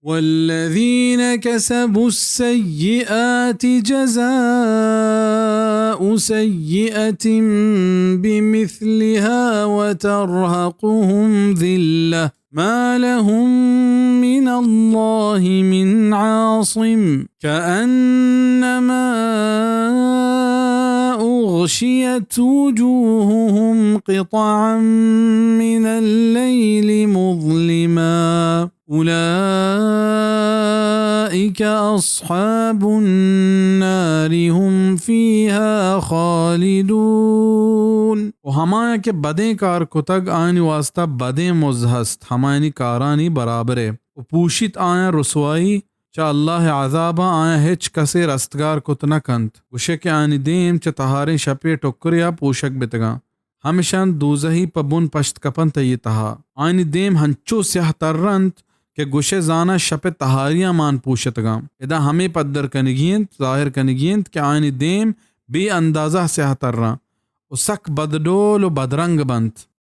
والذين كسبوا السيئات جزاء سيئة بمثلها وترهقهم ذلة ما لهم من الله من عاصم كأنما أغشيت وجوههم قطعا من الليل مظلما أولئك أصحاب النار هم فيها خالدون۔ و ہمایاں کہ بدیں کار کتگ، آیانی واسطہ بدیں مزد ہست، ہمایانی کارانی برابر ء۔ و پوشیت آیاں رسوائی، چہ اللہ ء عذاباں آیاں ہچ کسے رستگار کت نہ کنت۔ گوشئے کہ آیانی دیم چہ تہاریں شپے ٹکرے ء پوشگ بیتگاں۔ ہمشان دوزہی پہ بن پشت کپنت ء تہا۔ آیانی دیم ہنچو سیاہ تر انت کہ گوشئے زاناں شپ ء تہاریاں مان پوشتگاں۔ ادا ہمے پدر کنگی انت، ظاہر کنگی انت کہ آیانی دیم بے اندازہ سیاہ تراں و سک بدڈول و بدرنگ بنت۔